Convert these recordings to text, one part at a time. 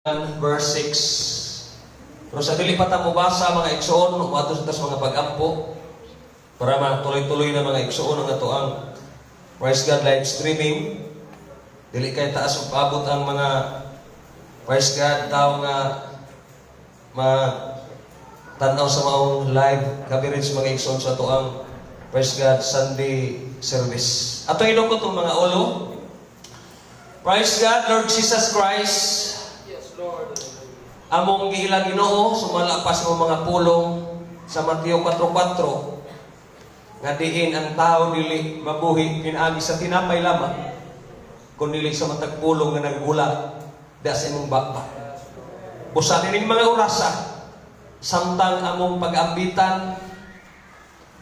Verse 6. Pero sa dili pa ta mobasa, mga igsoon, umato sa mga pag-ampo para matuloy-tuloy na, mga igsoon, ang atoang, praise God, live streaming. Dili kay taas ug paabot ang mga, praise God, tao nga ma tan-aw sa maong live coverage, mga igsoon, sa atoang, praise God, Sunday service. Ato inukot ang mga ulo. Praise God, Lord Jesus Christ. Yes, Lord. Among giila, Ginoo, sumala pa sa mga pulong sa Mateo 4:4 nga diin ang tao dili mabuhi pinaagi sa tinapay lamang kun dili sa matag pulong nga nagula da sa imong baba. Busa nining mga orasa, samtang among pag-ambitan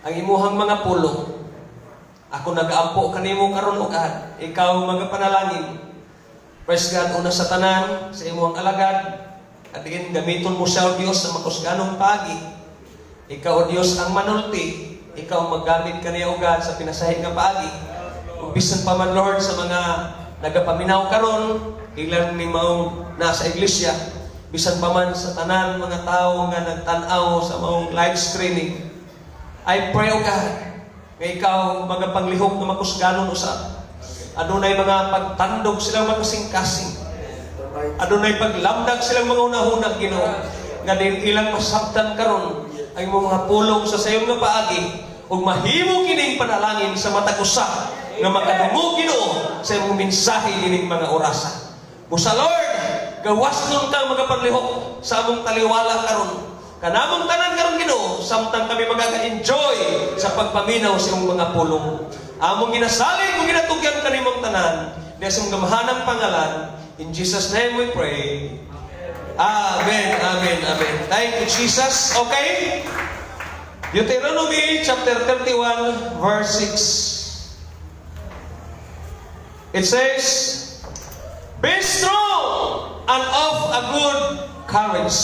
ang imuhang mga pulong, ako nagaampo kanimo karon, O God, ikaw magapanalangin. Praise God, una sa tanan, sa imong alagad, at diin gamiton mo siya, O Diyos, sa makusganong pagi. Ikaw, O Diyos, ang manulti. Ikaw ang maggamit kaniya, O God, sa pinasahi nga paagi. Ug bisan pa man, Lord, sa mga nagapaminaw karon, ilan ni maong nasa iglesia, bisan pa man sa tanan mga tao nga nagtan-aw sa maong live streaming. I pray, O God, nga ikaw magapanglihok na makusganon usab. Adunay mga pagtandog silang makasing-kasing. Adunay paglamdag silang mga unahuna, Ginoo. Nga din ilang masabtan karon ang imong mga pulong sa sayong nga paagi ug mahimo kining panalangin sa matag usa nga makadungog, Ginoo, sa imong mensahe nining mga orasa. Busa, Lord, gawas nun kang magapanlihok sa among taliwala karon. Kanamong tanan karon, Ginoo, samtang kami magaga-enjoy sa pagpaminaw sa imong mga pulong. Among ginasalig ug ginatugyan kanimong tanan, diha sa imong gamhanang pangalan. In Jesus' name we pray. Amen, amen, amen. Thank you, Jesus. Okay? Deuteronomy chapter 31, verse 6. It says, "Be strong and of a good courage.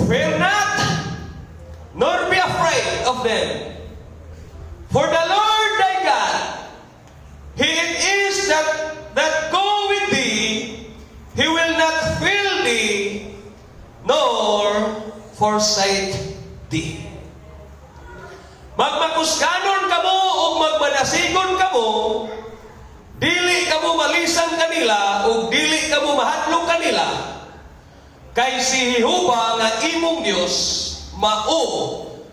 Fear not, nor be afraid of them. For the Lord thy God, He it is that go with thee. He will not fail thee, nor forsake thee." Magmakusganon kamo ug magmadasigon kamo, dili kamo malisang kanila ug dili kamo mahadlok kanila. Kay si Jehova nga imong Dios mao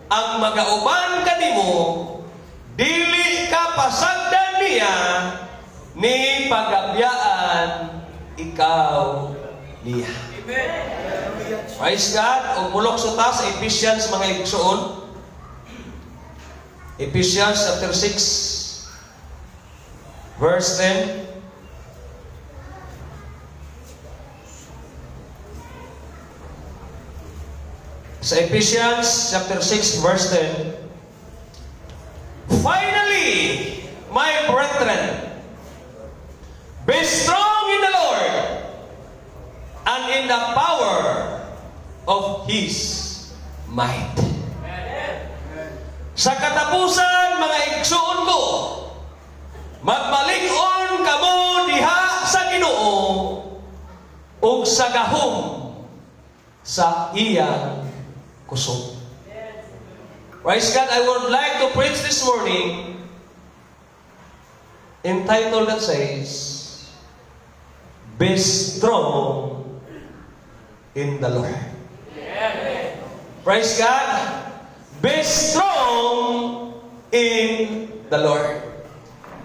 ang magauban kanimo, dili ka pasagdan niya ni pagabyaan ikaw niya. Praise God. Ug mulukso ta sa Ephesians, mga igsoon. Ephesians chapter 6 verse 10. Sa Ephesians chapter 6 verse 10. "Finally, my brethren, be strong in the Lord and in the power of His might." Sa katapusan, mga igsuon ko, magmalig-on kamo diha sa Ginoo ug sa gahom sa iyang kusog. Praise God, I would like to preach this morning entitled that says, "Be Strong in the Lord." Praise God. Be strong in the Lord.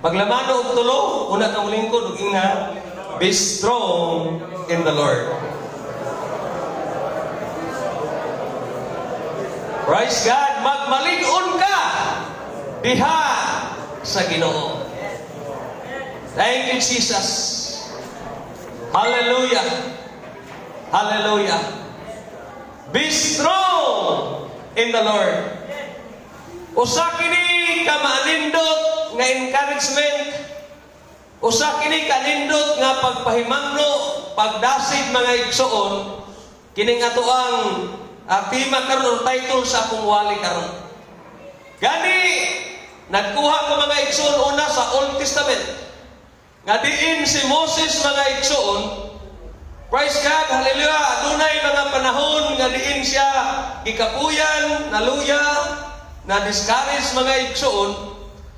Paglamano og tulo, una kang lingkod ug ingna, "Be strong in the Lord." Praise God, magmalig-on ka diha sa Ginoo. Thank you, Jesus. Hallelujah. Hallelujah. Be strong in the Lord. Usa kini ka manindot nga encouragement. Usa kini kanindot nga pagpahimangno, pagdasig, mga igsoon, kining atoang tema karon or title sa akong wali karon. Gani nagkuha ko, mga igsoon, una sa Old Testament. Nga diin si Moses, mga igsoon, Praise God, hallelujah. Adunay mga panahon nga diin siya gikapuyan, naluya, na discourage, mga igsoon.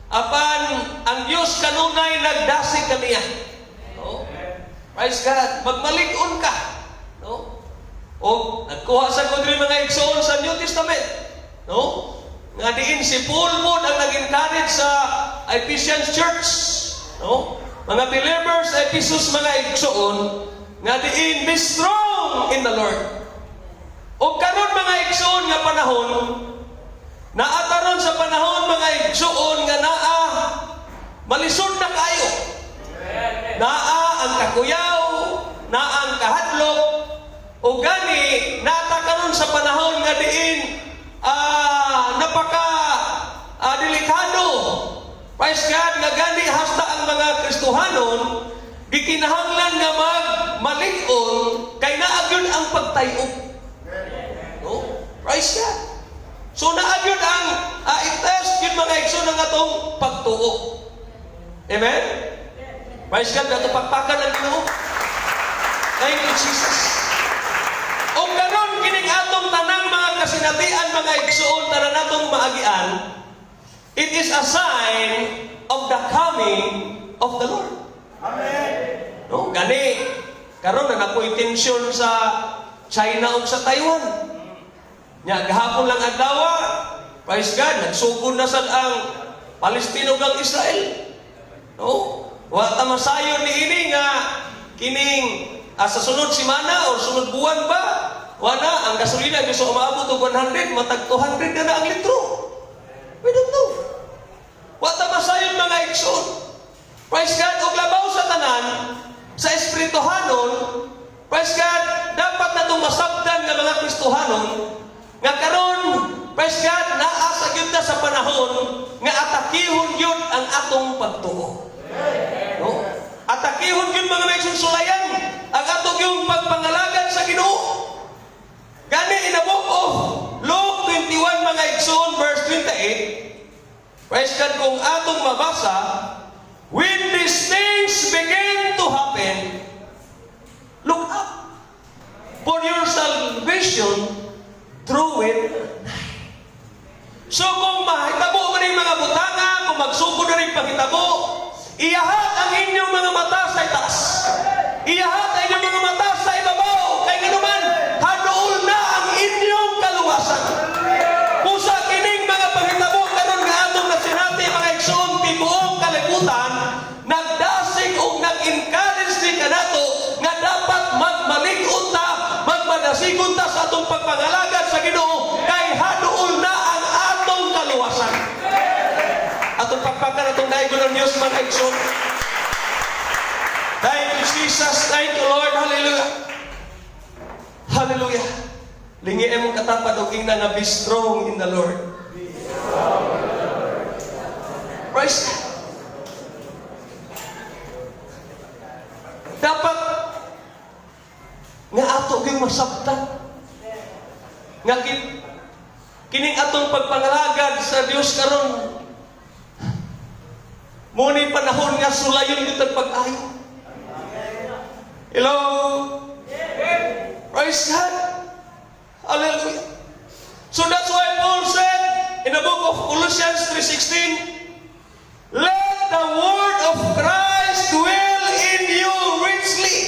Apan ang Dios kanunay nagdasig kaniya. No? Praise God. Magmalig-on ka. No? O nagkuha sa ko diri, mga igsoon, sa New Testament. No? Nga diin si Paul mo ang nag-encourage sa Ephesians Church. No? Mga believers sa Ephesus, mga igsoon, nga diin be strong in the Lord. O karon, mga igsoon, nga panahon, naa ta ron sa panahon, mga igsoon, nga naa malisod na kayo. Naa ang kakuyaw, naa ang kahadlok, o gani naa ta karon sa panahon nga diin napaka delikado. Praise God, nga gani hasta ang mga Kristohanon gikinahanglan nga magmalig-on kay naa gyud ang pagtay-og. No? Praise God. So naa gyud ang i-test gyud, mga igsoon, ang atong pagtuo. Amen? Praise God, ato pakpakan ang Ginoo. Thank you, Jesus. O karon kining atong tanang mga kasinatian, mga igsoon, tanan natong maagian, it is a sign of the coming of the Lord. Amen. No, gani karon na napoy tensyon sa China ug sa Taiwan. Nya gahapon lang adlaw, praise God, nagsugod na sad ang Palestino ug ang Israel. No? Wa ta masayon niini nga kining sa sunod semana o sunod buwan ba, wala ang gasolina gusto umaabot og 100, matag 200 na na ang litro. We don't know. Wa ta masayon, mga igsoon. Praise God, og labaw sa tanan, sa espirituhanon, praise God, dapat natong masabtan nga mga Kristohanon, nga karon, praise God, naa sa gyud ta sa panahon nga atakihon gyud ang atong pagtuo. No? Atakihon gyud, mga igsoon, sulayan ang atong yung pagpangalagad sa Ginoo. Gani in the book of Luke 21, mga igsoon, verse 28, praise God, kung atong mabasa, "When these things begin to happen, look up, for your salvation draweth nigh." So kung mahitabo man yung mga butanga, kung magsugod na rin panghitabo, iyahat ang inyong mga mata sa itaas. Iyahat ang inyong mga mata sa ibabaw. Kay nganuman, haduol na ang inyong kaluwasan. Busa kining mga panghitabo karon nga atong nasinati, mga igsoon, tibuok kalibutan, nagdasig og nag-encourage ni kanato nga dapat magmalig-on ta, magmadasigon ta sa atong pagpangalagad sa Ginoo kay haduol na ang atong kaluwasan. Atong pakpakan atong daigon ng Diyos, mga igsoon. Thank you, Jesus. Thank you, Lord. Hallelujah. Hallelujah. Lingi imong katapad og ingna nga be strong in the Lord. Praise God. Dapat nga ato gyud masabtan nga kining atong pagpangalagad sa Dios karon mo ni panahon nga sulayon gyud ang pag-ayo. Hello? Praise God. Hallelujah. So that's why Paul said in the book of Colossians 3:16, "Let the word of Christ dwell in you richly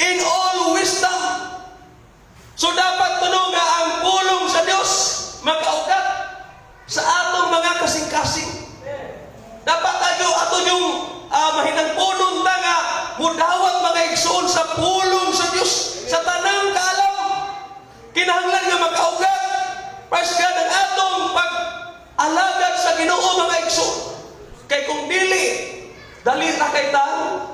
in all wisdom." So dapat kuno nga ang pulong sa Dios makaugat sa atong mga kasing-kasing. Dapat tayo ato yung mahinangpunon ta nga mudawat, mga igsoon, sa pulong sa Dios sa tanang kaalam. Kinahanglan nga makaugat, praise God, ang atong pag-alagad sa Ginoo, mga igsoon. Kay kung dili, dali ra kay tang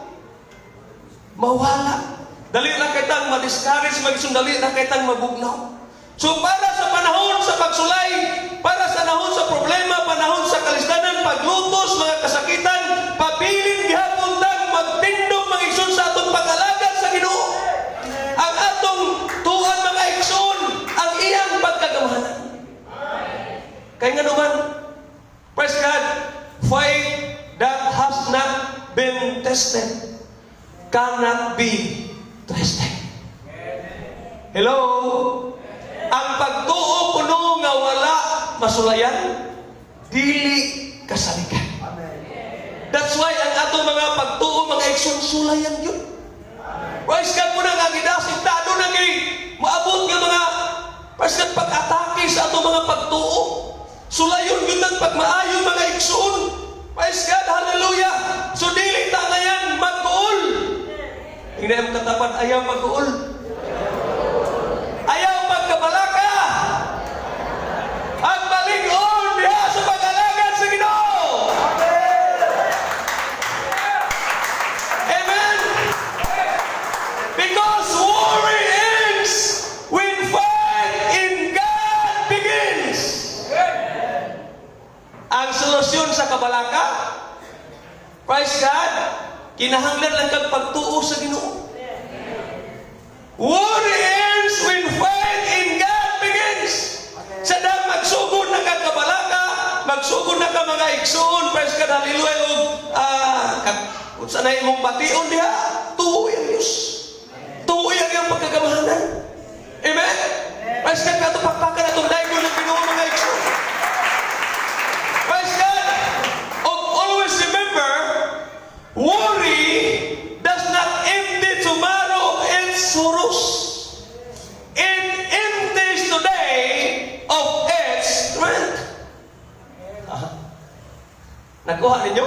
mawala. Dali ra kay tang ma-discourage, mga igsoon, dali ra kay tang mabugnaw. So para sa panahon sa pagsulay, para sa panahon sa problema, panahon sa kalisdanan, paglutos, mga kasakitan, pabilin gihapon tang magtindog, mga igsoon, sa atong pag-alagad sa Ginoo. Ang atong tuan, mga igsoon, ang iyang pagkagamhanan. Kay nga naman, praise God, faith that has not been tested cannot be trusted. Hello? Ang pagtuo kuno nga wala masulayan, dili kasaligan. That's why ang atong mga pagtuo, mga igsoon, sulayan yun. Praise God, muna nga gidasig ta na kay maabot nga mga, praise God, pag-atake sa atong mga pagtuo. Sulayon yun ng pagmaayo, mga igsoon. Praise God, hallelujah. So dili ta ngayan magkuol. Ingna imong katapad, ayaw magkuol. Ayaw pagkabalaka. Ang balig-on diha sa pag-alagad sa Ginoo. Amen. Because worry ends when faith in God begins. Ang solusyon sa kabalaka, praise God, kinahanglan lang kag pagtuo sa Ginoo. Worry ends when faith in God begins. Sa dang magsugod na ka kabalaka, magsugod na ka, mga igsoon, praise God, hallelujah, ug unsa na imong bation diha, tuoy ang Diyos. Tuoy ang iyang pagkagamhanan. Amen? Praise God, kato pakpakan atong daygon ng Ginoo, mga igsoon. Praise God! Og always remember, worry does not empty tomorrow of its sorrows. It empties today of its strength. Aha. Nakuha ninyo?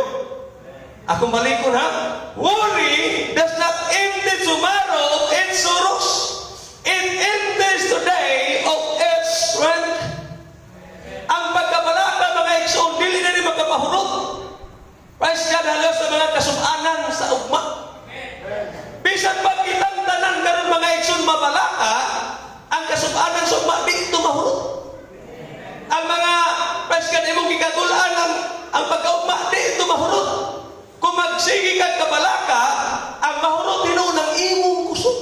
Akong balikon ha. Worry does not empty tomorrow of its sorrows. It empties today of its strength. Ang pagkabalaka, mga igsoon, dili na ni magkapahurot. Praise God, hallelujah, sa mga kasubanan sa ugma. Bisan pag kitang tanan karon, mga igsoon, mabalaka, ang kasubanan sa ugma di ito mahurot. Ang mga, praise God, imong gikagulaan ang pagkaugma di ito mahurot. Kung magsige kag kabalaka, ang mahurot hinuon ang imong kusog.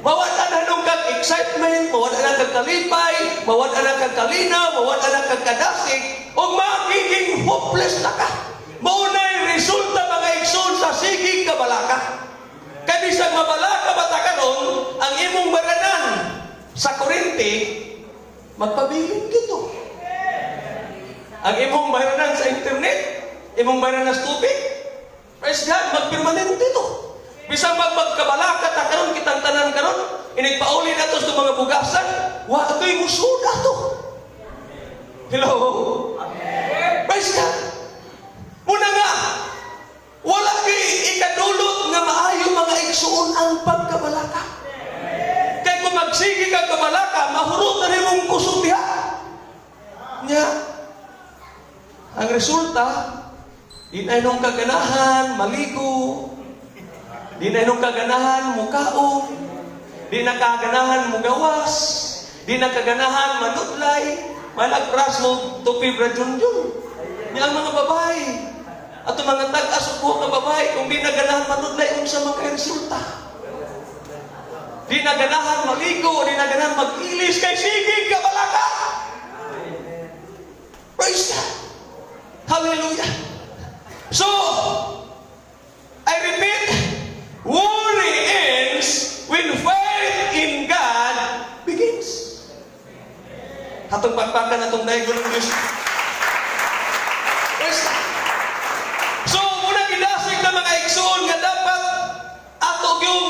Mawala na nung kag excitement, mawala na kag kalipay, mawala na kag kalinaw, mawala na kag kadasig, o magiging hopeless na ka. Mao na'y resulta, mga igsoon, sa sigig kabalaka. Kay bisag mabalaka ba ta karon, ang imong baranan sa kuryente, magpabilin dito. Ang imong bayranan sa internet, imong bayranan sa tubig, praise God, magpermanente to. Bisan magkabalaka ta karon, kitang tanan karon, inigpauli na to sa mga bugasan, wa to'y musuda to. Hello? Praise God. Muna nga, wala kay ikadulot nga maayo, mga igsuon, ang pagkabalaka. Kay kung magsige ka kabalaka, mahurot na rin mong kusog diha. Nya, ang resulta, di na nung kaganahan maligo, di na nung kaganahan mukaon, di na kaganahan mugawas, di na kaganahan manudlay, malagras mo tupi brajun. Nya ang mga babae, ato mga tag-as ug buhok nga babae, kung di na ganahan manudlay, unsa man kay resulta? Di na ganahan maligo, di na ganahan mag-ilis, kay sige kabalaka. Praise God. Hallelujah. So, I repeat, worry ends when faith in God begins. Hatong pagpakan atong daygon ng Diyos. Praise God. So, muna gidasig na, mga igsoon, nga dapat ato yung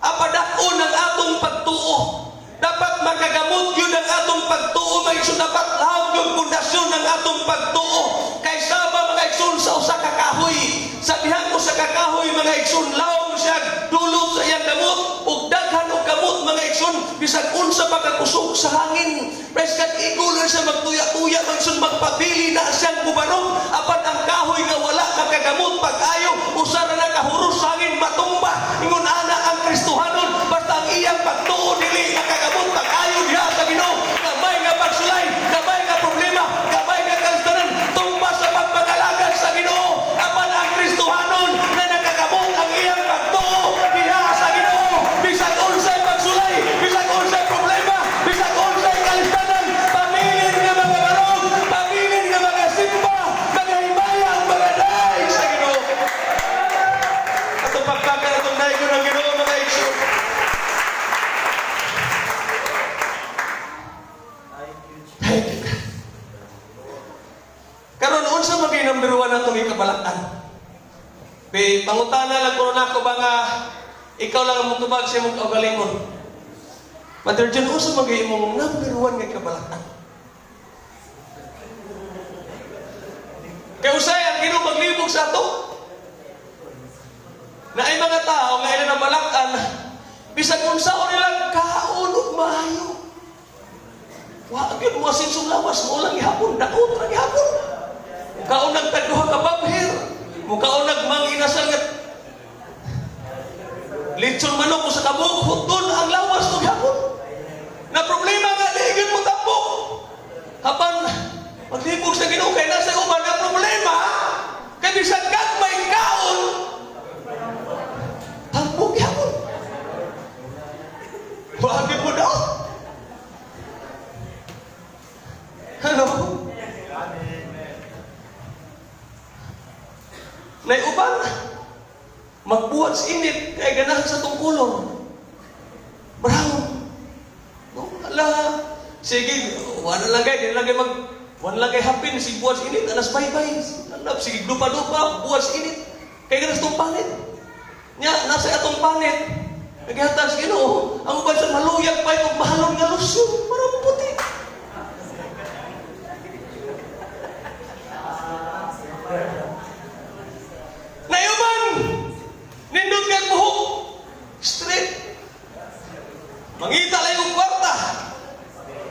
apadak-on ang atong pagtuo. Dapat makagamot yun ang atong pagtuo, mga igsoon. Dapat lahom yung pundasyon ng atong pagtuo. Kay sama, mga igsoon, sa usa ka kahoy. Sa dihang usa ka kahoy, mga igsoon, lawom siya dulot sa iyang gamot ug daghan og gamot, mga igsoon, bisag unsa pa kakusog sa hangin. Praise God, igol na siya magtuya-tuya, mga igsoon, magpabili na siyang bubarog, apan ang kahoy nga wala makagamot pag-ayo, usa ra na kahuros sa hangin, matumba. Ingon ana ang Kristohanon, basta ang iyang pagtuo dili makagamot pag-ayo diha sa Ginoo, gamay nga pagsulay, gamay nga problema, gamay nga kastanan, tumba sa pagpangalagad sa Ginoo. Apan ang Kristohanon na nakagamot ang iyang pagtuo diha sa Ginoo, bisag unsay pagsulay, bisag unsay problema, bisag unsay kalistanan, pamilin nga mga barog, pamilin nga mga simba, mga himaya ang mga day sa Ginoo. Atong pagpakan atong daygon ng Be, pangutana lang ko nako ba nga ikaw lang ang mutubag sa imong kaugalingon. Brother John, unsa man gyud imong number one nga kabalak-an? Kay usay ang Ginoo maglibog sa ato. Naay mga tao nga ilang nabalak-an, bisag unsaon nilang kaon ug maayo, wa gyud mo asenso lawas mo lang gihapon, daot ra gihapon. Mukaon nag tagduha ka babhir, mukaon nag Mang Inasal nga litson manok usa ka buok, hutdon ang lawas no gihapon. Na problema nga di gyud mo tambok. Hapan maglibog sa Ginoo kay nasa uban na problema kay bisan gagmay kaon, tambok gihapon. Wa gyud mo daot. Hello? Nay uban magbuhat sa init kay ganahan sa tong kolor. Brown. No, ala. Sige, wala lagay, di lagay mag wala lagay hapin si buhat sa init alas baybay. Alab sige dupa-dupa buhat sa init. Kay ganahan sa tong panit. Nya nasa atong panit. Naghatag sa Ginoo, ang uban sa maluyag pa og mahalon nga lotion para maputi. Nayuban, nindot kang buhok, straight. Mangita lang yung kwarta.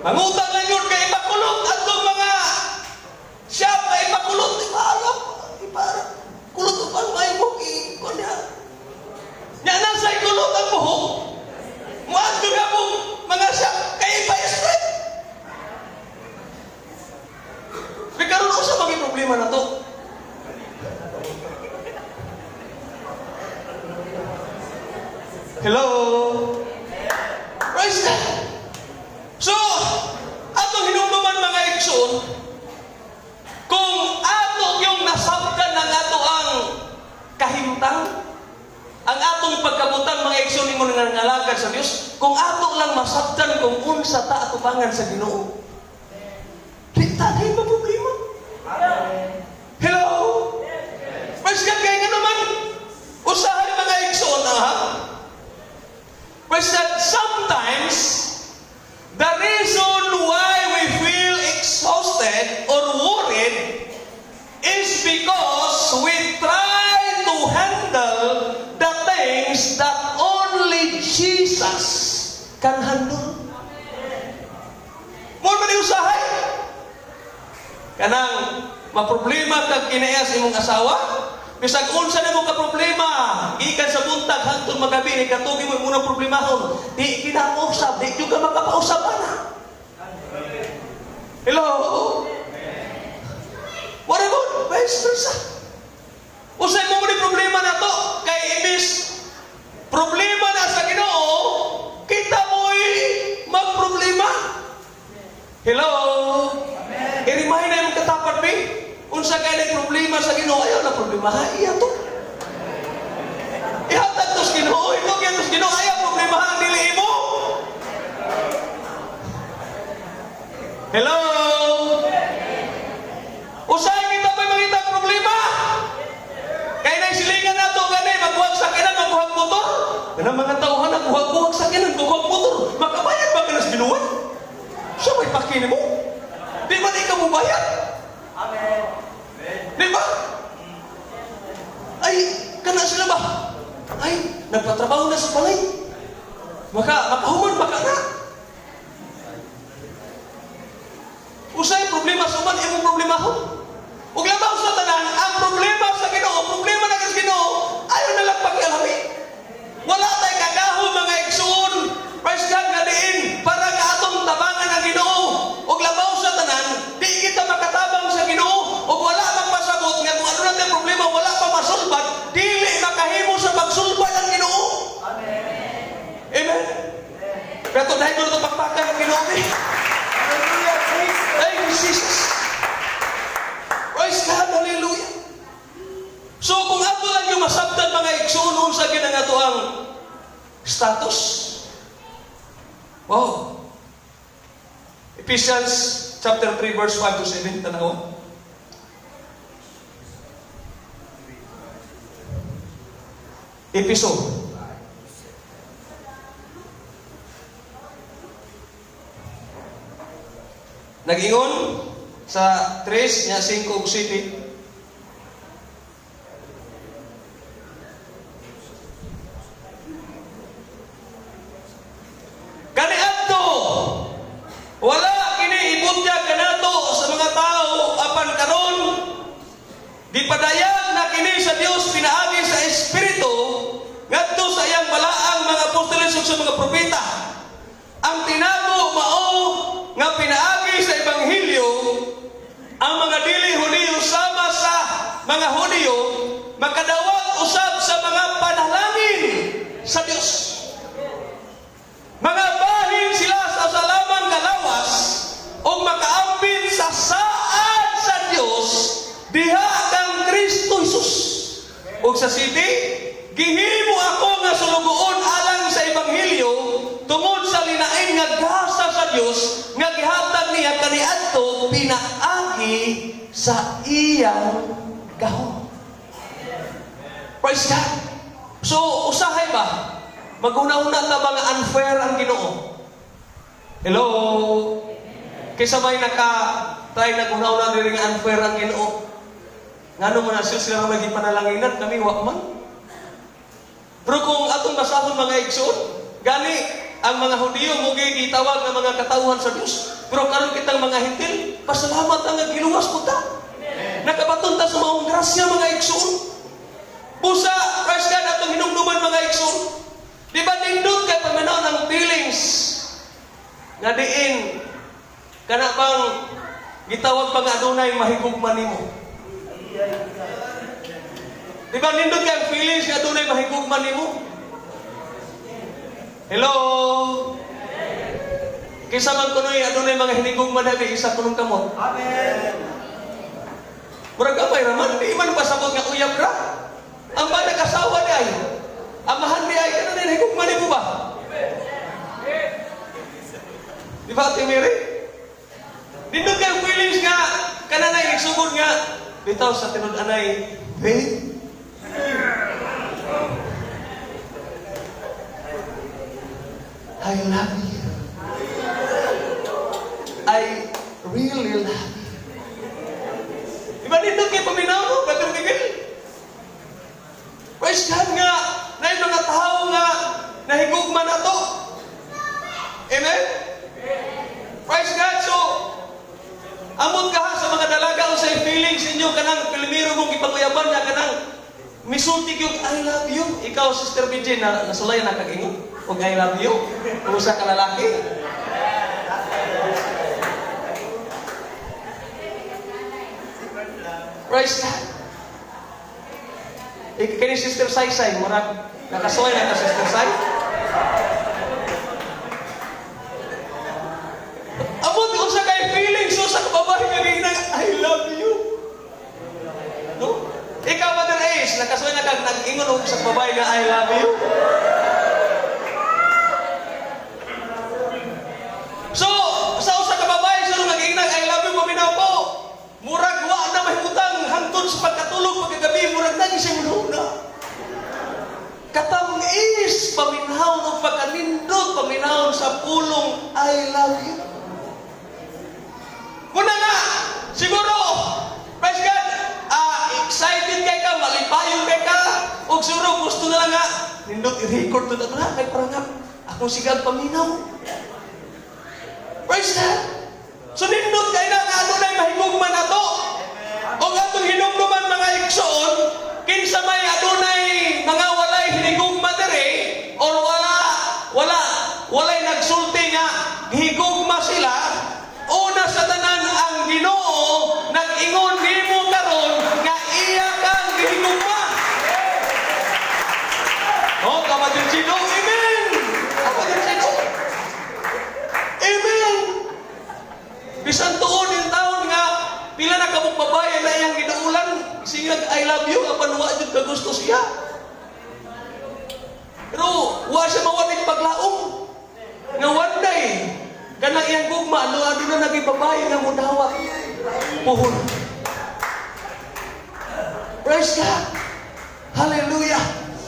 Mangutang lang yun kay ipakulot atong mga shop na ipakulot. Ipaalap, ipakulot upan may buhok, ikunya. Nya nasa ikulot ang buhok. Muadto nga po mga shop kay ipa-straight. Pero karon usa maging problema na to. Hello? Praise God! So, atong hinumduman, mga igsoon, kung ato yung nasabtan ng ato ang kahimtang, ang atong pagkabutan, mga igsoon, nimo nga nangalagad sa Dios, kung ato lang masabtan kung unsa ta atubangan sa Ginoo, di ta kay problema. Hello? Praise God, kay nga naman, usahay, mga igsoon, ha? Praise God, sometimes, the reason why we feel exhausted or worried is because we try to handle the things that only Jesus can handle. Mo man usahay? Kanang maproblema kag kinaya sa imong asawa, bisag unsa nimo ka problema, gikan sa buntag hangtod magabi ni katugi mo imong problemahon, di kinausap, di gyud ka makapausap ana. Hello? What about vice versa? Usay mo ni problema na to, kay imbis problema na sa Ginoo, kita mo'y magproblema. Hello? I-remind na yung katapat, be. Unsa kay na problema sa Ginoo, ayaw na problema, ha? Iya to. Ihatag to sa Ginoo, ito kaya to sa Ginoo, ayaw problema ang dili mo. Hello? Usahay kita ba'y mangita ang problema? Kaya na silingan nato gani, magbuhag sakinan, magbuhag motor. Kanang mga tauhan, nagbuhag-buhag sakinan, buhag motor. Makabayad ba ka na sa Ginoo? Siya may pakini mo? Di ba di ka mubayad? Amen. Di ba? Ay, kana sila ba? Ay, nagpatrabaho na sa balay. Makahuman, maka na. Usay problema sa uban, imong problema ho. Ug labaw sa tanan, ang problema sa Ginoo, problema na sa Ginoo, ayaw na lang pakialami. Wala tay kagaho, mga igsoon. Praise God nga diin para nga atong tabangan ang Ginoo. Ug labaw sa tanan, di kita makatabang sa Ginoo ug wala mang pasabot nga kung ano na problema wala pa masulbad, dili makahimo sa pagsulbad ang Ginoo. Amen. Amen. Pero dahil doon ito pakpakan ang Ginoo eh. Hallelujah, Jesus. Thank you, Jesus. Praise God, hallelujah. So kung ato lang yung masabtan, mga igsoon, unsa gyud ang ato ang status. Wow. Ephesians chapter 3 verse 5 to 7, tanaw. Episo. Nag-ingon sa 3 nya 5 ug 7. Kaniadto wala kini ibutyag kanato sa mga tao, apan karon gipadayag na kini sa Dios pinaagi sa Espiritu ngadto sa iyang balaang mga apostoles ug sa mga propeta. Ang tinago mao nga pinaagi sa ebanghelyo ang mga dili Hudiyo sama sa mga Hudiyo makadawat usab sa mga panalangin sa Dios. Mga bahin sila sa salamang kalawas o makaambit sa saad sa Dios diha kang Kristo Jesus. Ug sa 7, gihimo ako nga sulugoon alang sa ebanghelyo tungod sa linain nga gasa sa Dios nga gihatag niya kaniadto pinaagi sa iyang gahom. Praise God. So, usahay ba? Maghuna-huna ta ba nga unfair ang Ginoo? Hello? Kaysa may naka try naghuna-huna diri nga unfair ang Ginoo. Ngano man na sila sila nga maging panalanginan, kami wa man. Pero kung atong basahon, mga igsoon, gani ang mga Hudiyo mo gitawag nga mga katawhan sa Dios. Pero karon kitang mga Hentil, pasalamat ang nga giluwas po ta. Nakabaton ta sa maong grasya, mga igsoon. Busa, praise God, atong hinumduman, mga igsoon. Di ba nindot kay paminaw ng feelings nga diin kana bang gitawag pa nga adunay mahigugma nimo? Di ba nindot kay ang feelings nga adunay mahigugma nimo? Hello? Kaysa man kunoy adunay mga hinigugma na isa kunong kamot. Amen. Murag gamay ra man, di man pasabot nga uyab ra. Ang ba nag-asawa di ay? Amahan di ay, ano na higugma nimo ba? Di ba, Ate Mary? Nindot kay feelings nga, kananay, nagsugod nga, bitaw sa tinud-anay, "Babe, I love you. I really love you." Di ba nindot kay paminaw mo, Brother Miguel? Praise God nga, na yung mga tao nga, nahigugma na to. Amen? Praise God. So, amot ka ha sa mga dalaga sa feelings ninyo kanang pilimiro mong ipanguyaban nga kanang misulti yung "I love you." Ikaw, Sister BJ, na nasulay na kag-ingon og "I love you" kung usa ka lalaki. Praise God. Eh, kini Sister Sai Sai, murag nakasuway na ka, Sister Sai. Amot unsa kay feelings sa kababae nga giinang "I love you." No? Ikaw, Mother Ace, nakasuway na kag nag-ingon og sa babae nga "I love you"? So, sa usa ka babae siguro nag-ingon "I love you", paminaw po. Murag wa na mahimutang hangtod sa pagkatulog pagkagabi, murag na siya muna. Katamis paminaw og pagkanindot paminaw sa pulong "I love you". Muna nga, siguro, praise God, excited kay ka, malipayon kay ka, og siguro gusto na lang nga, nindot i-record to na kay parang nga, akong sigag paminaw. Praise God. So nindot kay na nga adunay mahigugma na to. Og atong hinumduman, mga igsoon, kinsa may adunay mga walay hinigugma diri or walay nagsulti nga gihigugma sila, una sa tanan ang Ginoo nag-ingon nimo karon nga iya kang gihigugma. Oh, kapatid Chino, amen. Kapatid Chino. Amen. Bisan tuon yung taon nga pila na kabuk babae na iyang giduulan, singag "I love you", apan wa jud kagusto siya. Pero wa siya mawalig paglaom nga one day kanang iyang gugma ano aduna naging babae nga mudawat puhon. Praise God. Hallelujah.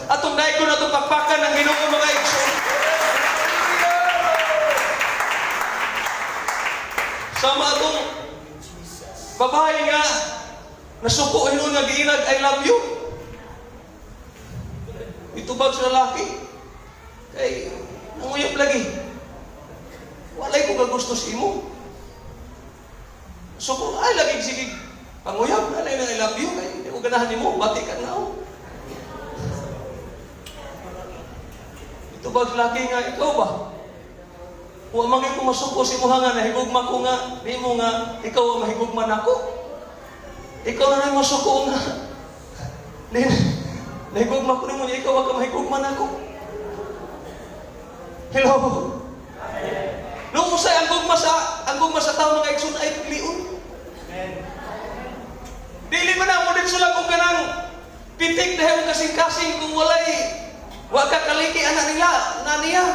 Atong daigon, atong pakpakan ang Ginoo, mga igsoon. Sama atong babae nga nasuko hinuon nga giinag "I love you." Itubag sa lalaki. Kay nanguyop lagi. "Walay ko kagusto sa imo." Suko ay lagi, sige panguyab alay na "I love you" kay di ko ganahan nimo, bati ka na ako. Itubag sa lalaki nga, "Ikaw ba? Wa man ko masuko sa imuha nga nahigugma ko nga nimo nga ikaw ang mahigugma nako. Ikaw na lang masuko nga nahigugma ko nimo, ikaw ang mahigugma nako." Hello. Nung usay ang gugma sa tao, mga igsoon, ay pilion. Dili man na mo dito lang kung kanang pitik dahil kasing-kasing kung walay wa ka kaliki anak nila na niya.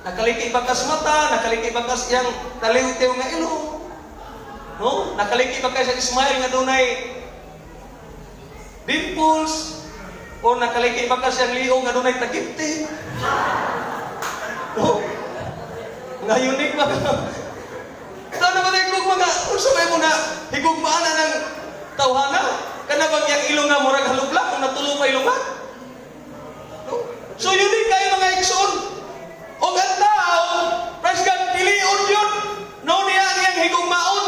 Nakaliki ba kas mata, nakaliki ba kas iyang taliw-tiw nga ilong? No? Nakaliki ba kay sa smile nga dunay dimples? O nakaliki ba kas iyang liog nga dunay tagiptip? No? Nga unique ba? Sana ba tayo kung mga, unsa may mo na higugmaan na ng tawhana? Kana bang iyang ilong nga murag halubla kung natulo pa ilungan? No? So unique kayo, mga igsoon. O ang tao, praise God, pilion yun. No niya ang iyang higugmaon.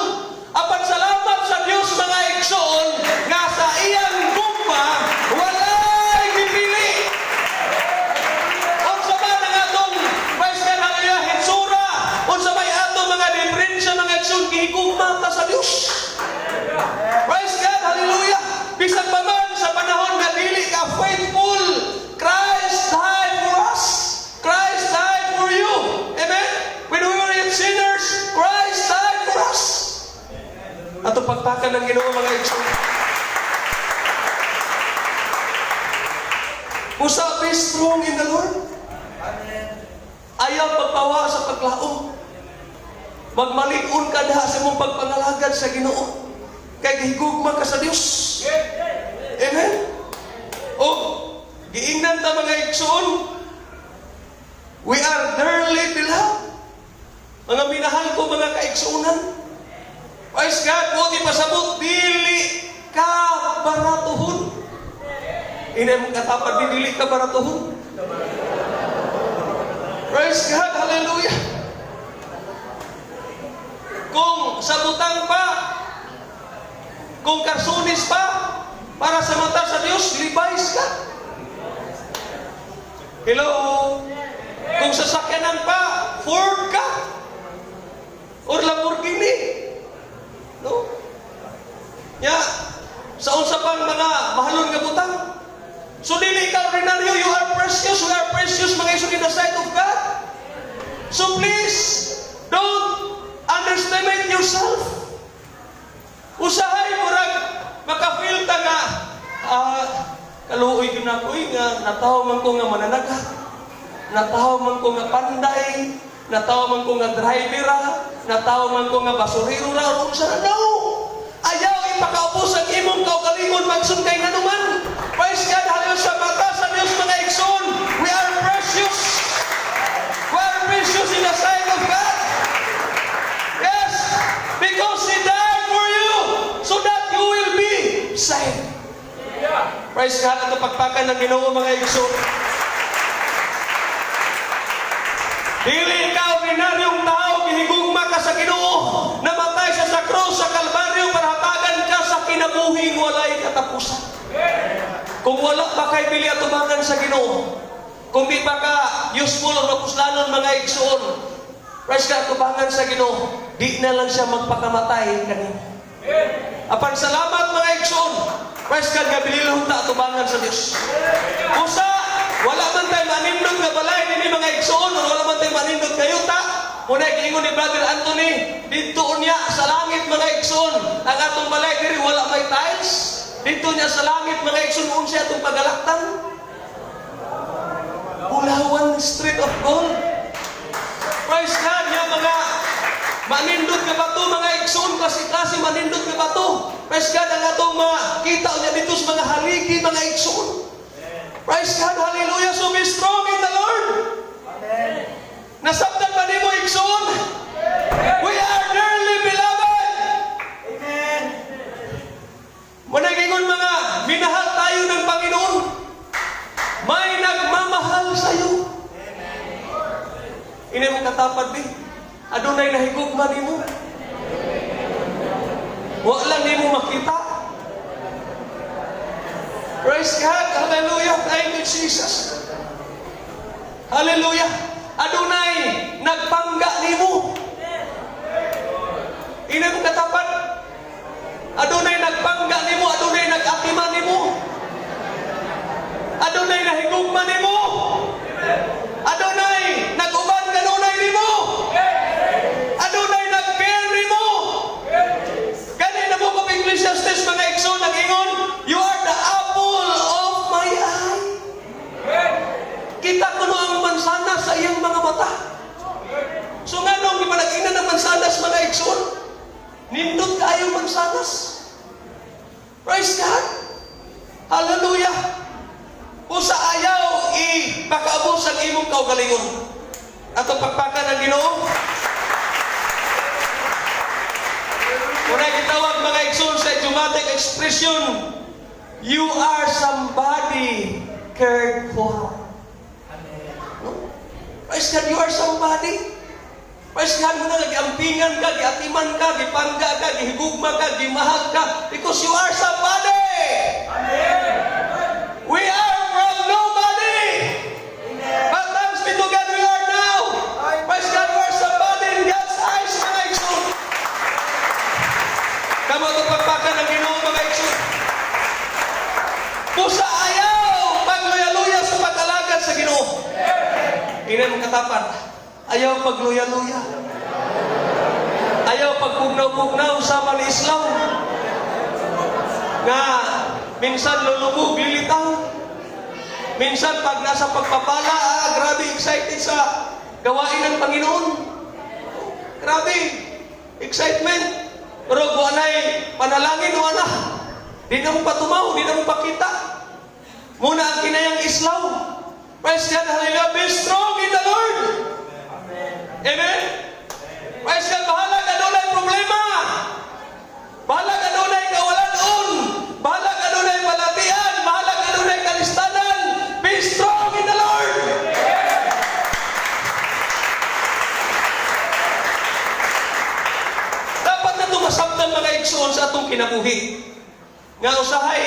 Apan salamat sa Dios, mga igsoon, nga sa iyang gugma walay gipili. Unsa man ang atong, praise God, hallelujah, hitsura, unsa may atong mga diferensya, mga igsoon, gihigugma ta sa Dios. Praise God, hallelujah. Bisan pa man sa panahon nga dili ka faithful, Christ died for us. Christ died for you. Amen? When we were yet sinners, Christ died for us. Ato pagpakan ng Ginoo, mga igsoon. Usa, be strong in the Lord. Ayaw pagpawa sa paglaom. Magmalig-on ka diha sa imong pagpangalagad sa Ginoo. Kay gihigugma ka sa Dios. Amen? O, giingnan ta, mga igsoon, we are dearly beloved. Mga minahal ko, mga kaigsuonan. Praise God, buti pasabot, dili ka baratuhon. Ina mong katapad, dili ka baratuhon. Praise God, hallelujah. Kung sa butang pa, kung karsunis pa, para sa mata sa Diyos, Levi's ka. Hello? Kung sasakyanan pa, Ford ka. Or Lamborghini. No? Ya, sa unsa pang mga mahalon nga butang. So dili ka ordinaryo, you are precious, we are precious, mga igsoon, in the sight of God. So please, don't underestimate yourself. Usahay murag maka-feel ta nga kaluoy gyud nako nga natawo man ko nga mananagat. Natawo man ko nga panday, natawo man ko nga driver ra, natawo man ko nga basurero ra or unsa na. No. Ayaw ipakaubos ang imong kaugalingon magsun kay nganuman. Praise God, hallelujah, sa mata sa Dios, mga igsoon, we are precious. We are precious in the sight of God. Yes, because He died for you so that you will be saved. Praise God, ato pagpakan ng Ginoo, mga igsoon. Dili ka ordinaryong tao, gihigugma ka sa Ginoo. Namatay siya sa krus sa Kalbaryo para hatagan ka sa kinabuhing walay katapusan. Kung wala pa kay bili atubangan sa Ginoo, kung di pa ka useful o mapuslanon, mga igsoon, praise God, atubangan sa Ginoo, di na lang siya magpakamatay kanimo. Apan salamat, mga igsoon, praise God, nga bililhon ta atubangan sa Dios. Usa, wala man tayo manindot nga balay nini, mga igsoon, o wala man tayo manindot kayo ta. Muna giingon ni Brother Anthony, didto niya sa langit, mga igsoon, ang atong balay diri wala may tiles. Didto niya sa langit, mga igsoon, unsa atong pagalaktan? Bulawan Street of Gold. Praise God, nga mga manindot nga bato, mga igsoon, klase-klase manindot nga bato. Praise God, ang atong makita niya dito sa mga haligi, mga igsoon. Praise God, hallelujah. So be strong in the Lord. Amen. Nasabtan ba nimo, igsoon? We are dearly beloved. Amen. Muna gingon mga minahal tayo ng Panginoon. May nagmamahal sa iyo. Ini mo katapad bi. Adunay nahigugma nimo. Wa lang nimo makita. Praise God. Hallelujah. Thank you, Jesus. Hallelujah. Adunay nagpangga nimo. Ini mo katapad. Adunay nagpangga nimo, adunay nag-atima nimo. Adunay nahigugma nimo. Adunay nag-uban kanunay nimo. Adunay nag-care nimo. Gani na Book of Ecclesiastes, mga igsoon, nag-ingon, "You are the apple of my eye." Kita kuno ang mansanas sa iyang mga mata. So nganong di ba nag-ina ng mansanas, mga igsoon? Nindot kaayo mansanas. Praise God. Hallelujah. Usa ayaw ipakaabos ang imong kaugalingon. Ato pakpakan ang Ginoo. Una gitawag, mga igsoon, sa idiomatic expression, you are somebody cared for. No? Praise God, you are somebody. Praise God mo na, giampingan ka, giatiman ka, gipangga ka, gihigugma ka, gimahal ka, because you are somebody. We are from nobody. But thanks be to God, we are now. Praise God, we are somebody in God's eyes, mga igsoon. Kamo ito pagpakan ng Ginoo, mga igsoon. Busa ayaw pagluya-luya sa pag-alagad sa Ginoo. Ina mo katapat. Ayaw pagluya-luya. Ayaw pagpugnaw-pugnaw sa ni Islam. Nga minsan lulubog, lilitaw. Minsan pag nasa pagpapala, grabe excited sa gawain ng Panginoon. Grabe, excitement. Pero kung anay panalangin, wala. Di na mo patumaw, di na mo pakita. Muna ang kinayang islaw. Praise God, hallelujah. Be strong in the Lord. Amen. Praise God, bahala ka dunay problema. Bahala ka dunay kawalanon. Bahala ka dunay balatian. Bahala ka dunay kalistanan. Be strong in the Lord. Dapat na tumasabtan, mga igsoon, sa atong kinabuhi. Nga usahay,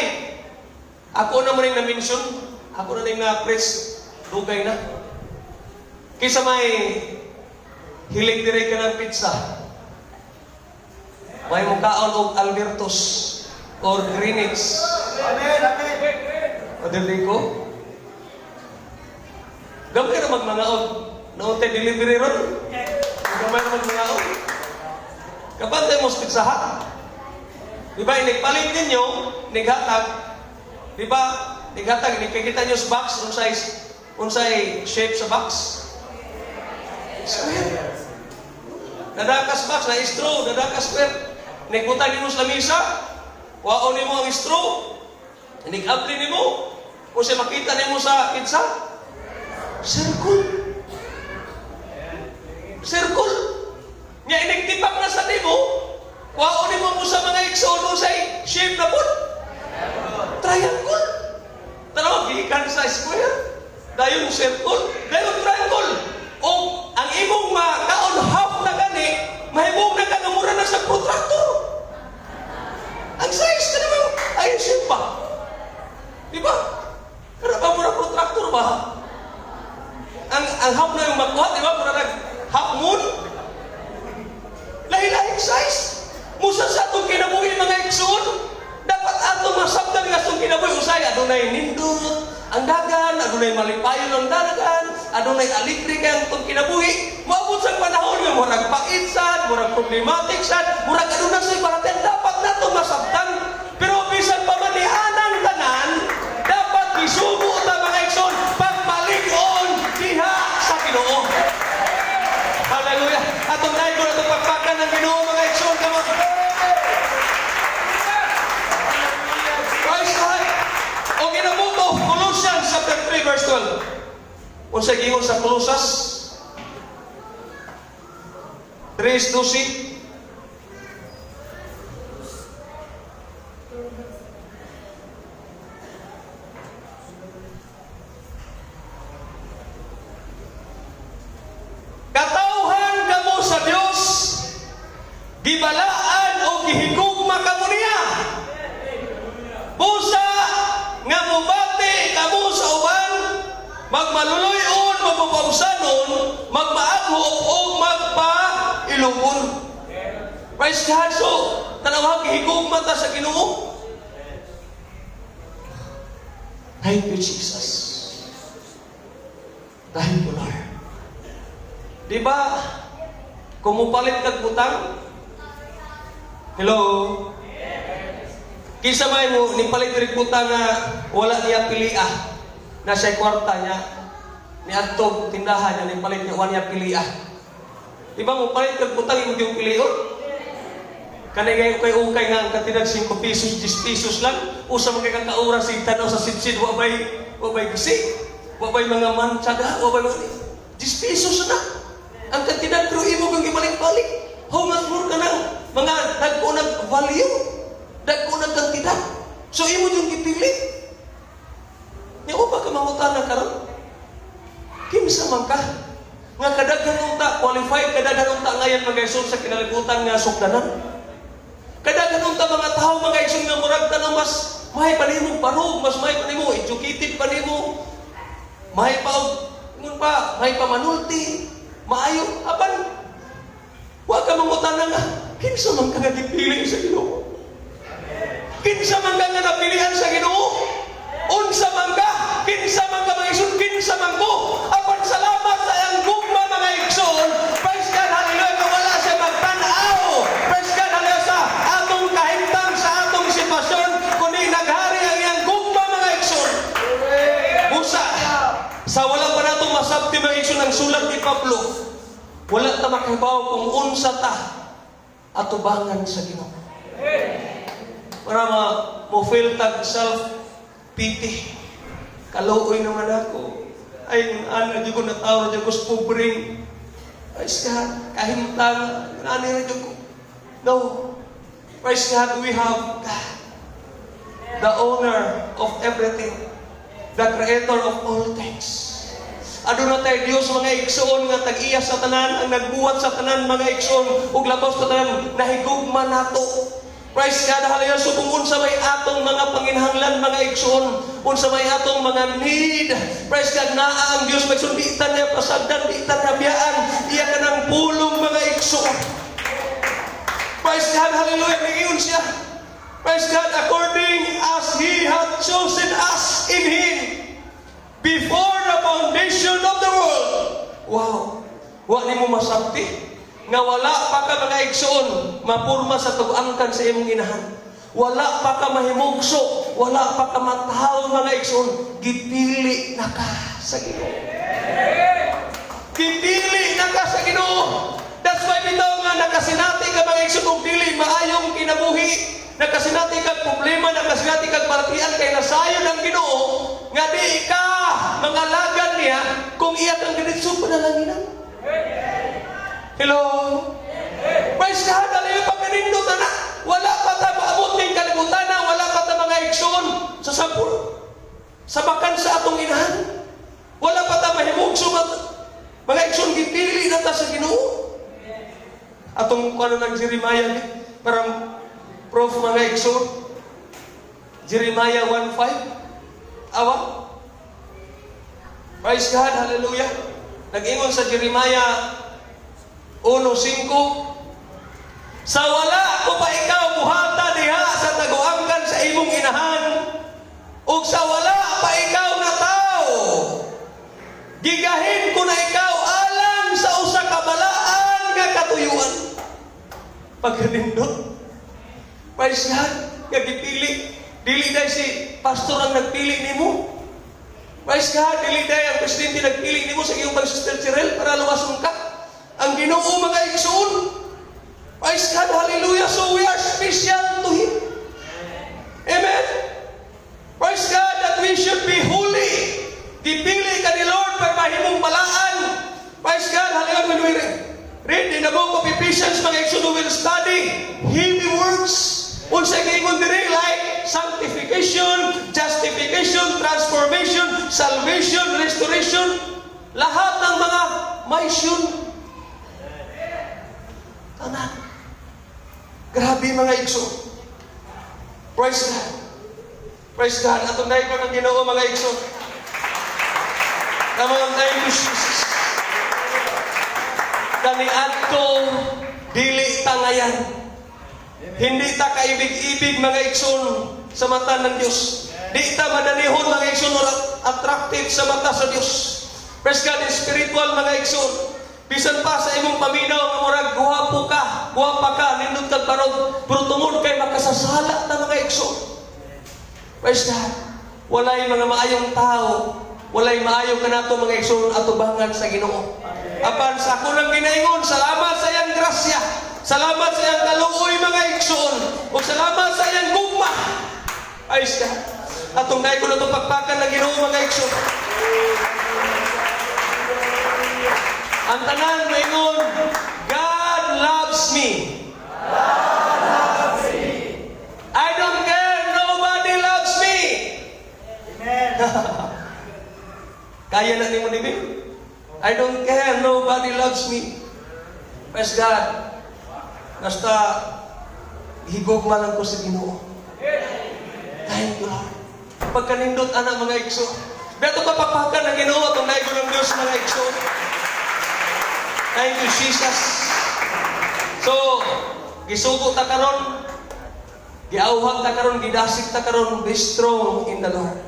ako na mo rin na-mention, ako na rin na-preach, dugay na. Kisa may hilig dire ka ng pizza. May mukaon og Albertos or Greenwich. Amen. Amen. Madali ko. Gamay ra magmangaon. Nautay delivery ron. Gamay ra magmangaon. Kapantay mo sa Pizza Hut. Di ba, inigpalit ninyo, nighatag, di ba, nighatag, inigkikita nyo sa box, unsay shape sa box? Square. Nadakas box, na straw, nadakas square. Nigbutan nimo sa lamisa, waon nimo ang straw, nig-abli nimo, kung siya makita nimo sa pizza, circle. Circle. Nga inigtipak na sa nimo, waon nimo mo sa mga igsoon say shape na pud. Triangle. Tanaw, gikan sa square, dayon circle, dayon triangle. O ang imong makaon half na gani, mahimong na ka nga mura na sa protractor. Ang size ka naman, ay shape pa. Di ba? Pero ba mura protractor ba? Ang half na yung makuha, di ba? Mura nag half moon. Lahi-lahing size. Musa sa atong kinabuhi, mga igsoon, dapat atong masabtan nga atong kinabuhi. Usay, adunay nindot ang dagan, adunay malipayon ang dagan, adunay aligre kay ang atong kinabuhi. Moabot sa panahon nga murag pait sad, murag problematic sad, murag aduna sa balatian, dapat nato masabtan. Pero bisan pa man ni anang tanan, dapat gisugo ta, mga igsoon, pagpalig-on diha sa Ginoo. Hallelujah. Atong daigon atong pagpakan ng Ginoo, mga igsoon, kamo. Praise God. O ginabuto, Colossians Colossians chapter 3 verse 12. Unsa giingon sa Colosas 3:12? Katawhan kamo sa Dios, gibalaan o gihigugma kamo niya. Busa nga mubati kamo sa uban, magmaluloy-on, magpapausanon, magmaagho o magpailubon. Praise God. So, tanawa, gihigugma ta sa Ginoo. Thank you, Jesus. Thank you, Lord. Di ba, kung mupalit kag butang, hello? Kinsa may mo, nipalit rin butang nga wala niya pilia, na siya kwarta niya, ni adtog tindahan niya, nipalit niya, wala niya pilia. Di ba mo palit kag butang, imo yung pilion? Kanay kay ukay-ukay nga ang kantidad 5 pesos, 10 pesos lang, usa man kay kang kaura sig tanaw sa sidsid, wa bay gisi, wa bay mga mantsaga, wa bay mga 10 pesos na. Ang kantidad pero imo kang ibalik-balik. How much more ka nang mga dagko nag value, dagko nag kantidad. So imo yung gipili. Nya pa ka mangutana karon? Kinsa man ka? Nga kadaghan unta qualified, kadaghan unta ngayon mga igsoon sa kinalibutan nga sukdanan. Kadaghan unta mga tawo, mga igsoon, nga murag tanong mas may pa nimo parog, mas may pa nimo educated pa nimo, may pa og ingon pa, may pa manulti, maayo apan wa ka mangutana nga kinsa man ka nga gipili sa Ginoo? Kinsa man ka nga napilian sa Ginoo? Unsa man ka? Kinsa man ka, mga igsoon? Kinsa man ko? Apan salamat sa iyang gugma, mga igsoon. Praise God, hallelujah, nga wala siya magtan-aw. Praise God, hallelujah, sa atong kahimtang, sa atong sitwasyon, kundi naghari ang iyang gugma, mga igsoon. Busa, sa wala pa nato masabti, mga igsoon, ang sulat ni Pablo, wala ta makahibaw kung unsa ta atubangan sa Ginoo. Para ma mo feel tag self pity. Kaluoy naman ako. Ay, kung ana, di ko natawa, di ko sa pobreng. Praise God, kahimtang, ani ra jud ko. No. Praise God, we have God, the owner of everything, the creator of all things. Aduna tay Dios, mga igsoon, nga tag-iya sa tanan, ang nagbuhat sa tanan, mga igsoon, ug labaw sa tanan nahigugma nato. Praise God, hallelujah. So kung unsa may atong mga panginhanglan, mga igsoon, unsa may atong mga need, praise God, naa ang Dios, mga igsoon, di ta niya pasagdan, di ta niya biyaan, iya ka ng pulong, mga igsoon. Praise God, hallelujah. Niingon siya. Praise God, according as He hath chosen us in Him before the foundation of the world. Wow. Wa nimo masabti nga wala pa ka, mga igsoon, mapurma sa tug-angkan sa imong inahan. Wala pa ka mahimugso, wala pa ka mataw, mga igsoon, gipili na ka sa Ginoo. Gipili na ka sa Ginoo. That's why bitaw nga nakasinati ka, mga igsoon, og dili maayong kinabuhi, nakasinati kag problema, nakasinati kag balatian kay nasayon ang Ginoo nga di ka mangalagan niya kung iya kang diretso panalanginan. Hello? Praise God, hallelujah, pagkanindot na. Wala pa ta maabot ning kalibutan na, wala pa ta, mga igsoon, sa sampol. Sa bakan sa atong inahan. Wala pa ta mahimugso mga igsoon, gipili na ta sa Ginoo. Atong kuno ng Jeremiah ni, parang prof, mga igsoon. Jeremiah 1:5. Awa. Praise God, hallelujah. Nag-ingon sa Jeremiah 1:5, "Sa wala ko pa ikaw buhata diha sa taguangkan sa imong inahan, ug sa wala pa ikaw nataw, gigahin ko na ikaw alang sa usa ka balaan nga katuyuan." Pagkanindot. Praise God, nga gipili. Dili dahil si pastor ang nagpili nimo. Praise God, dili dahil ang presidente nagpili nimo sa iyong pag-Sister Cheryl para luwason ka. Ang Ginoo, mga igsoon. Praise God, hallelujah. So we are special to Him. Amen. Praise God that we should be holy. when we read in the book of Ephesians, mga igsoon, we will study heavy words. Unsa giingon diri, like sanctification, justification, transformation, salvation, restoration, lahat ng mga mission. Tanan. Grabe, mga igsoon. Praise God. Praise God. Atong daygon ang Ginoo, mga igsoon. Come on, thank you, Jesus. Kaniadto dili tangayan. Hindi ta kaibig-ibig, mga igsoon, sa mata ng Diyos. Di ta madanihon, mga igsoon, or attractive sa mata sa Diyos. Praise God, spiritual, mga igsoon. Bisan pa sa imong paminaw nga murag guwapo ka, guwapa ka, nindot kag barog, pero tungod kay makasasala ta, mga igsoon. Praise God. Walay mga maayong tao, walay maayo kanato, mga igsoon, atubangan sa Ginoo. Apan sa ako nang ginaingon, salamat sa iyang grasya. Salamat sa iyang kaluoy, mga igsoon. Ug salamat sa iyang gugma. Praise God. Atong daygon atong pakpakan ng Ginoo, mga igsoon. Ang tanan moingon, "God loves me. I don't care, nobody loves me." Amen. Kaya na nimo, di ba? "I don't care, nobody loves me." Praise God. Basta higugma lang ko sa Ginoo. Thank you, Lord. Pagkanindot ana, mga igsoon. Beto kapakpakan ng Ginoo, atong daygon ng Diyos, mga igsoon. Thank you, Jesus. So, gisugo ta karon, giawhag ta karon, gidasig ta karon, be strong in the Lord.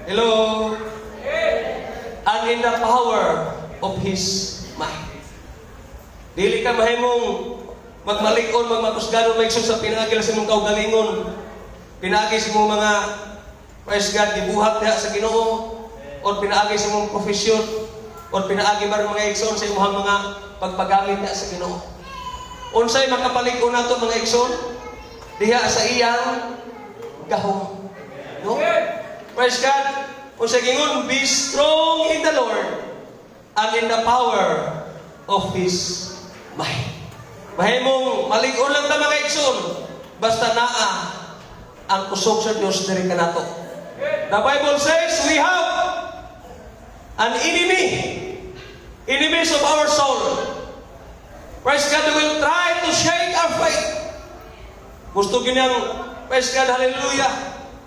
Hello? And in the power of His might. Dili ka mahimong magmalig-on, magmakusganon, mga sa pinaagi sa imong kaugalingon. Pinaagi sa imong mga, praise God, gibuhat diha sa Ginoo, or pinaagi sa imong profesyon, or pinaagi ba, mga igsoon, sa imong mga pagpagamit diha sa Ginoo. Unsay makapalig-on nato, mga igsoon? Diha sa iyang gahom. No? Praise God. Unsay gingon, be strong in the Lord and in the power of His might. Mahimong malig-on lang ta, mga igsoon, basta naa ang kusog sa Dios diri kanato. The Bible says we have an enemy. Enemies of our soul. Praise God, we will try to shake our faith. Gusto ginang, praise God, hallelujah,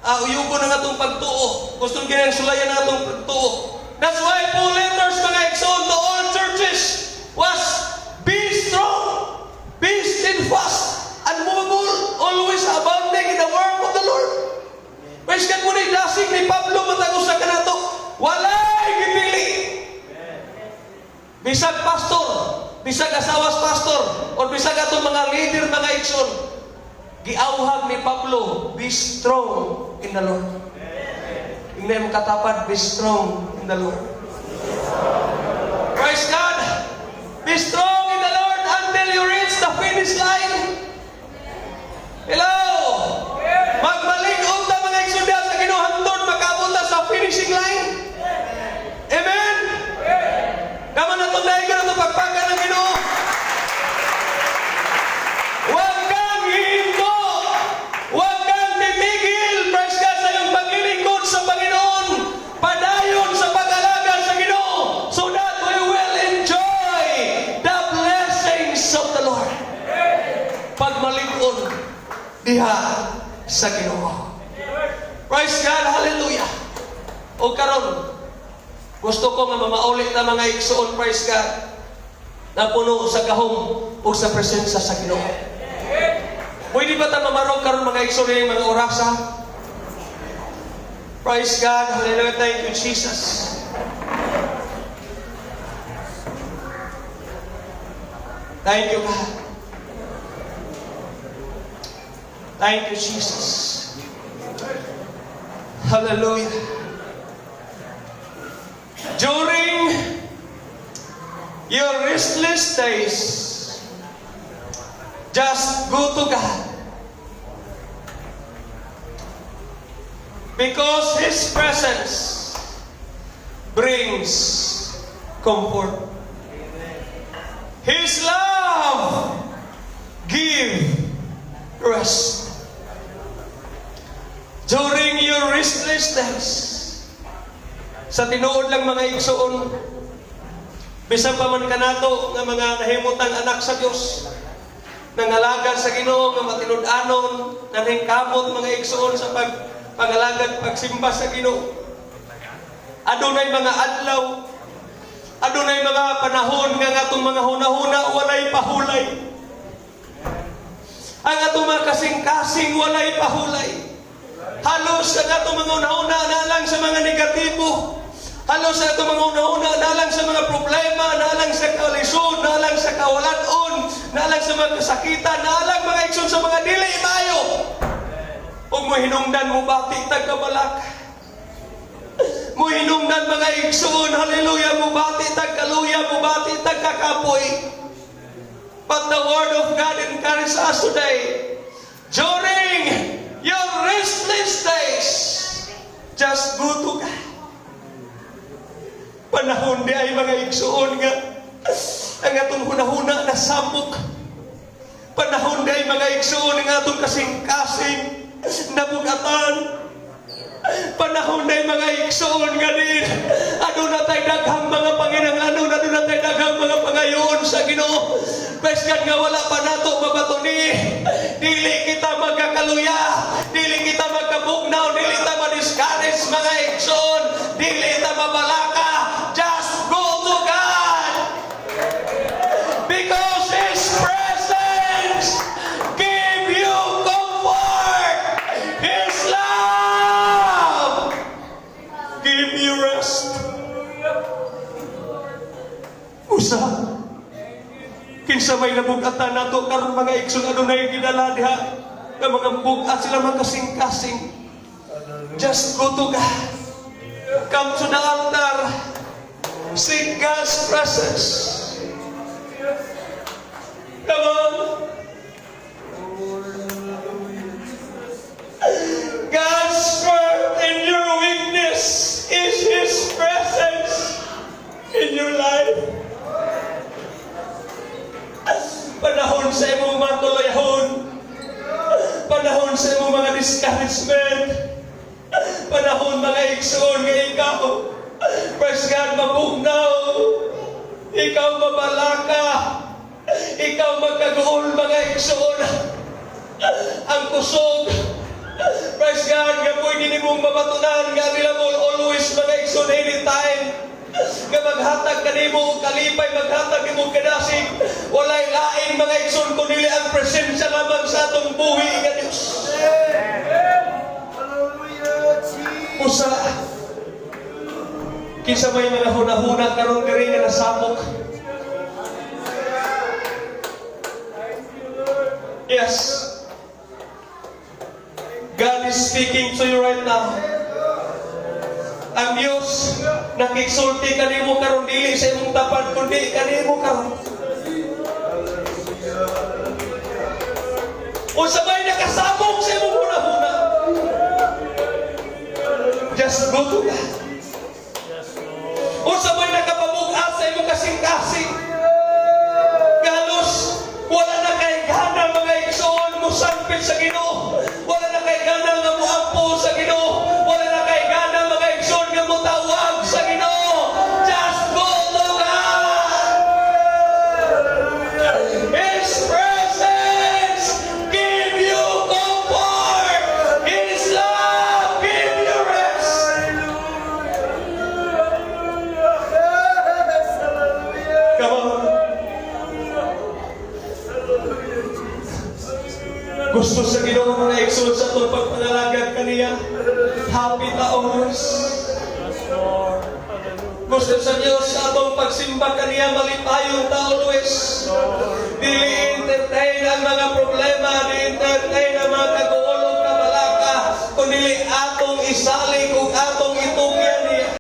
uyubo ng atong pagtuo. Gusto ginang sulayan ng atong pagtuo. That's why Paul letters, mga igsoon, to all churches was be strong, be steadfast, unmovable, always abounding in the work of the Lord. Praise God mo ni dasig ni Pablo matag usa kanato. Walay gipili. Bisag pastor, bisag asawas pastor, or bisag atong mga leader, mga igsoon, giawhag ni Pablo, be strong in the Lord. Ingnan mo katapad, be strong in the Lord. Praise God! Be strong in the Lord until you reach the finish line. Hello! Magmalig-on ta, mga igsoon, sa Ginoo hangtod makaabot ta sa finishing line. Amen! Kama na itong dahil na itong pagpakan ng Ginoo. Huwag kang hihinto! Huwag kang titigil! Praise God, sa iyong paglilingkod sa Panginoon. Padayon sa pag-alaga sa Ginoo so that we will enjoy the blessings of the Lord. Pagmalig-on diha sa Ginoo. Praise God, hallelujah. O karon, gusto ko nga mamaulit na, mga igsoon, praise God, na puno sa gahom o sa presensya sa Ginoo. Pwede ba ta mamarog karon, mga igsoon, yung mga orasa? Praise God, hallelujah, thank you, Jesus. Thank you, God. Thank you, Jesus. Hallelujah. During your restless days, just go to God. Because His presence brings comfort. His love give rest. During your restless days, sa tinuod lang, mga igsoon, bisan pa man kanato nga mga nahimutang anak sa Dios, nangalagad sa Ginoo nga matinud-anon, nanhingkamot, mga igsoon, sa pangalagad, pagsimba sa Ginoo. Adunay mga adlaw, adunay mga panahon nga ang atong mga hunahuna walay pahulay. Ang atong mga kasing-kasing walay pahulay. Halos ang atong mga hunahuna na lang sa mga negatibo. Halos ang atong mga hunahuna na lang sa mga problema, na lang sa kalisod, na lang sa kawalanon, na lang sa mga kasakitan, na lang, mga igsoon, sa mga dili maayo. Ug mo hinungdan mo bati tag kabalak. Mo hinungdan, mga igsoon, hallelujah, mo bati tag kaluya, mo bati tag kakapoy. But the word of God encourages us today. During your restless days, just go to God. Panahon diay, mga igsoon, nga ang atong hunahuna na samok. Panahon diay, mga igsoon, nga atong kasing-kasing nabugatan. Panahon diay, mga igsoon, nga din aduna tay daghang mga panginahanglanon, aduna tay daghang mga pangayoon sa Ginoo. Praise God, nga wala pa nato mabatoni. Dili kita magkakaluya, dili kita magkabugnaw, dili ta ma-discourage, mga igsoon, dili ta mabalaka. Just go to God. Because His presence give you comfort. His love give you rest. Usa, kinsa may nabugatan nato karon, mga igsoon, adunay gidala diha nga mga bugat sila mga kasing-kasing. Just go to God. Come to the altar. Seek God's presence. Come on. God's strength in your weakness is His presence in your life. Panahon sa imong mga tuluyahon, panahon sa imong mga discouragement, panahon, mga igsoon, nga ikaw, praise God, mabugnaw, ikaw mabalaka, ikaw magkaguol, mga igsoon, ang kusog, praise God, nga pwede nimong mabatunan, nga available always, mga igsoon, anytime, nga maghatag kanimo og kalipay, maghatag nimo og kadasig. Walay lain, mga igsoon, kundi ang presensya lamang sa atong buhi nga Dios. Hallelujah, Jesus. Usa, kinsa may mga hunahuna karon diri nga nasapok? Yes. God is speaking to you right now. Ang Diyos nakigsulti kanimo karon, dili sa imong tapad kundi kanimo karon. Unsa may nakasabog sa imong hunahuna? Just go to God. Unsa may nakapamug-at sa imong kasing-kasing? Galos wala na kay gana, mga igsoon, mosampit sa Ginoo. Wala na kay gana nga moampo sa Ginoo. Wala na kay gana, mga igsoon, nga motawag sa Ginoo. Just go to God. His presence give you comfort. His love give you rest. Yes, hallelujah. Come on. Hallelujah, Jesus. Gusto sa Ginoo, mga igsoon, sa atong pagpangalagad kaniya, happy ta always. Gusto sa Diyos, sa atong pagsimba kaniya, malipayon ta always. Dili entertain ang mga problema, di entertain ang mga kaguol ug kabalaka, kundi atong isalin